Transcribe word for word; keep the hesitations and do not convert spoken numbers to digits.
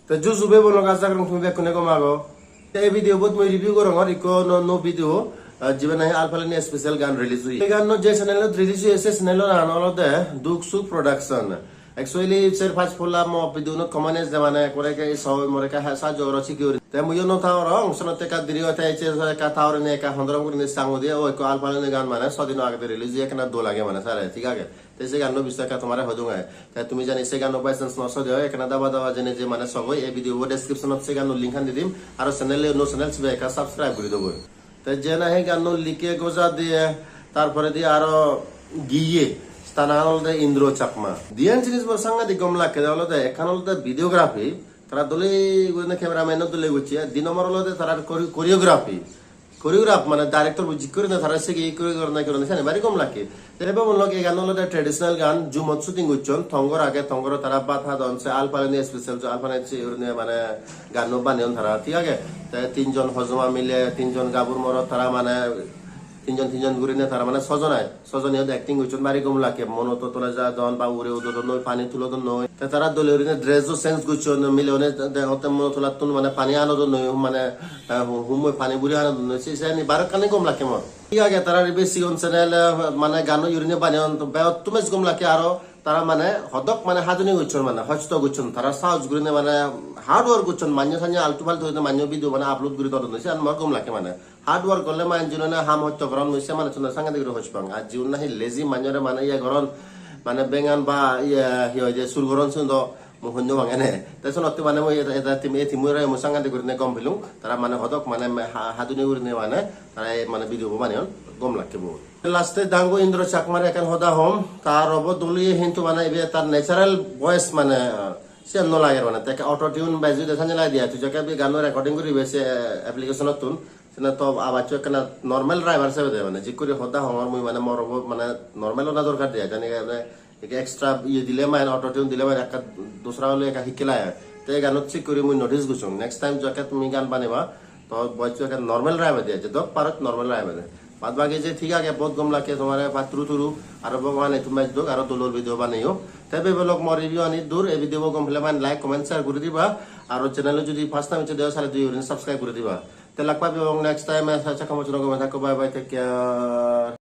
Te ju ju bhei bon lok, aja gorong tumi bekkune gom ago. Te ei video bot mui review gorongor ikko nuo nuo video, ah, jibe nahi Alphaloni special gan release oye. Ei ganno je channel ot release oye, se channel o nang olode Duk Suk Production. Actually, ser pach polla mo video unot comment ejede mane, ekkore ke so more ekka ha-, sahajjo goro, sigi guri. Te muiyo no tangorong, senotte ekka diri ote, ecche ekka tangorine ekka hondorom gurinei sango diye, o ikko Alphaloni gan mane so dino agede release oye, ekkena dol age mane sare, thik age. Te se ganno bissoy ekka tomare hoi dung ai. Te tumi jodi se ganno by chance no so de oi, ekkena daba daba jeinei je mane sogoi, ei video bo description ot se ganno link an di dim, aro channel e nuo channel sibe ekka subscribe guri dogoi. Te je nahi ganno like goja diye, tar poredi aro giye, ta nang olode Indro Chakma. Diyan jinis bo sangadik gom lakke de olode, ekkan olode videography, tara dole gurinei cameraman o dole gocche, di nombor olode tarar chore-, choreography. Choreograph mane director bo jik gurinei tara sigi chore gorana, hi gorana, siyani bari gom lakke. Te bebon lok, ei gan olode traditional gan, jumot shooting gocchon, tongor age, tongorot tara bhat hadon, se Alphaloni special, jo Alphaloni se gurinei mane ganno baneyon tara, thik age? Te tinjon hojoma mile, tinjon gabur morot tara mane tinjon tinjon gurinei tara mane sojon ai, sojon iyot acting gocchon, bari gom lakke, mono to tole jadon ba ugure udodonnoi, pani tulodonnoi. Te tara dole gurinei dress o change gocchon, mileune de-, degongotte mono tolattun mane pani anodonnoi, mane, eh, hu-, hummoi pani buri anodonnoi, se, seni barokkani gom lakke mor. Thik age, tara ibe sigon channel, eh, mane ganno gurinei baneyon, to begottun bej gom lakke aro. Tara mane hodok mane hajoni gocchon, mane hosto gocchon, tara sahos gurinei mane hard work gocchon, mannyo sannyo altu faltu hoide mannyo video mane upload guri dodon, siyan mor gom lakke mane. Hard work gorle manjunore ham hosto goron, mui se manuchunore sangadik guri hoj pang. Ar jiun nahi lazy manjore mane iye goron, mane bengan ba iye hi hoide sur goron, siun do mui hoi no pang ene. Te senotte mane mui eta, eta team, ei team-ore mui sangadik gurinei gom pelung. Tara mane hodok mane me-, ha-, haduni gurinei mane tara ei mane video bo baneyon, gom lakke bo. Last-e dangu Indro Chakmare ekkan hoda hom, tar obo dol oye hintu mane ibe tar natural voice mane, ah, siyan no lager mane, te ekka auto tune bej oide sanye lage diye, tui jokke ibe ganno recording guribe se, eh, application-ottun, sene to abaccho ekkena normal driver sebe de mane, jikkuri hoda hongor mui mane mor obo mane normal ona dorkar diye, jani ge mane Eke extra iye dile mane, auto tune dile mane ekka dusra ole ekka hikke lage. Te ei ganot sik guri mui notice gocchong. Next time jokke tumi gan baneba, to voice-o ekka normal ragiba de, jedok parot normal ragiba de. Bad bagi je thik age, bahut gom lakke tomare, patturu turu, aro Bhagwan-e tumi dok, aro dol dol video baneyo. Te bebelok mo review ani dur, ei video bo gom pele mane like, comment, share guri diba, aro channel-o jodi first time ecche de oi, sale dui guri subscribe guri diba. Te lak pebong next time, sa sa kamo chuno gome thakko, bye bye, take care.